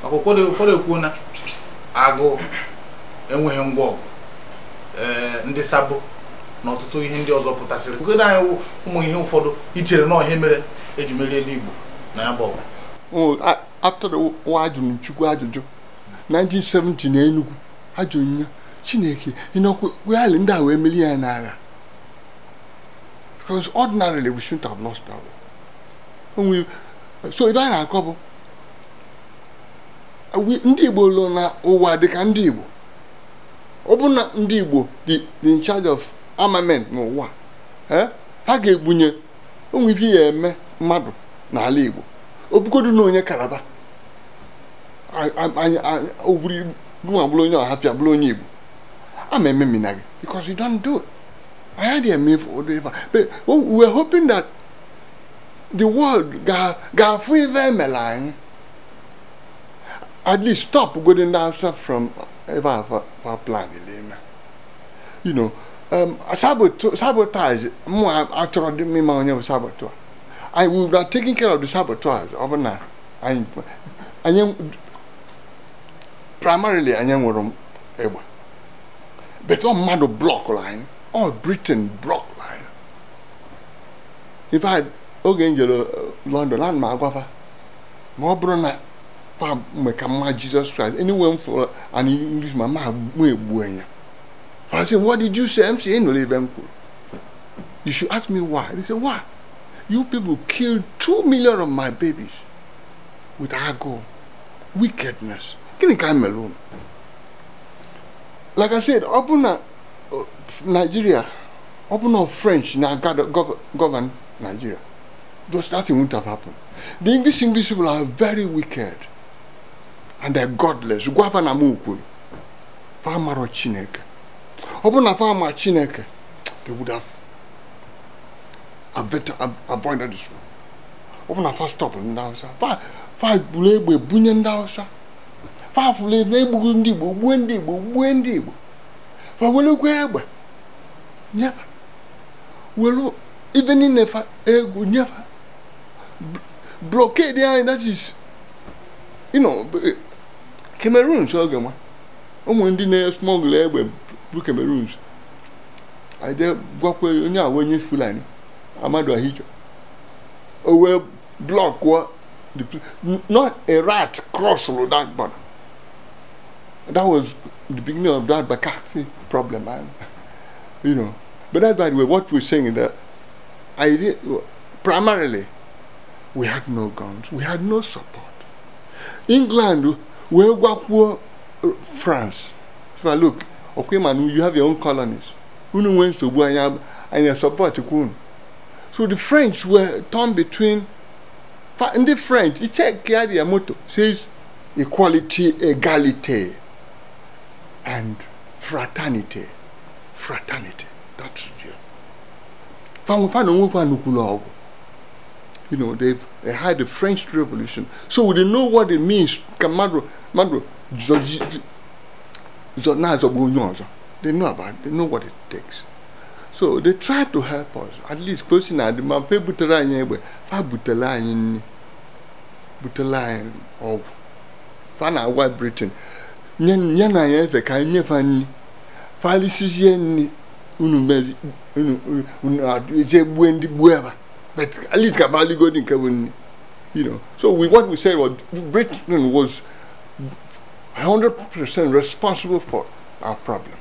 Maka ụfọdụ ekwuo na agụ enweghị ngwa ọgụ, ee, ndị sabo na ọtụtụ ihe ndị ọzọ pụtasịrị. Godo anyị ụmụ ihe ụfọdụ ichere na ihe mere eji merie ndị Igbo na ya bụ ọgụ. After the war, ajụrụ Chukwu ajụjụ 1970 na Enugu, ajụrụ ya, Chineke, ịnọkwa ndị a wee merie ya n'agha, because ordinarily we shouldn't have lost that war. So ebe a na-akọ bụ ndị Igbo lụ na ụwa dịka ndị Igbo. Ọ bụ na ndị Igbo dị in charge of armament n'ụwa, ha ga-egbunye onwe ife ya eme mmadụ n'ala Igbo. Obugodu na onye Kalaba bụrụ onye Ọhafịa, bụrụ onye Igbo, ama ememina gị because you don't do it. Anyị adịghị eme ife, but we are hoping that the world ga-afụ ife emere anyị, at least stop going ndị Hausa from ebe a fa plan ime, you know, sabotage. Mụ achọrọ dị mma onye bụ saboteur. I will be taking care of the saboteurs. Ọ bụ na anyị primarily anyị nwere egbe, but ọ mmadụ blockụrụ anyị, ọ Britain blockụrụ anyị. In fact, oge m jere London, ana m agwafa ma ọ bụrụ na fa mgbe ka mma Jesus Christ anywhere m fụrụ an English ma ma mụ egbuo ya. I say, "What did you say?" M say, "Ịnụrụ ebe m kwuru. You should ask me why." They say, "Why? You people killed 2 million of my babies with agụụ, wickedness. Gịnị ka mere unu?" Like I said, ọ bụ na Nigeria, ọ bụ na French na govern Nigeria, those that thing wouldn't have happened. The English people are very wicked and they're godless. Gwafa na mụ kwuru fa marọ Chineke. Ọ bụ na fa ma Chineke, they would have avoided this one. Ọ bụ na fa stop ndị Hausa, fa buru egbe bunye ndị Hausa, fa fụrụ ebe egbughị ndị Igbo, gbue ndị Igbo, gbue ndị Igbo, fa welekwa egbe nyefa, welu ife niile fa egwu nyefa, blockade anyị. That is, Cameroon. So oge nwa ụmụ ndị na-smuggle egbe bụ Cameroons, anyị gwakwa onye a onye Fulani Amadu Ahijo, o wee block the, not a rat crossed that border. That was the beginning of that Bakassi problem, and. But that's, by the way, what we're saying is that idea, primarily, we had no guns, we had no support. England wee gwakwuo France, if I look, okay man, you have your own colonies. Unu nwee nsogbu, anyị anyị support kwa unu. So the French were torn between ndị French. Check their motto says equality, egalite and fraternity. Fraternity, that's it. Fa na onwe fa nukwuru ọgụ. They had the French Revolution, so they know what it means ka mmadụ na-azọgbu onye ọzọ. They know about it. They know what it takes, so they tried to help us at least. Ka o si na adị ma fa butere anyị egbe, fa butere anyị nri, butere anyị ọgwụ. Fa na-agwa Britain nye nye na anyị efe ka anyị nyefe nri, fa lisizie nri unu mezi unu eje gbue ndị gbuo ebe, but at least ka fa ligodi nke bụ nri. So we what we said was Britain was 100% responsible for our problem.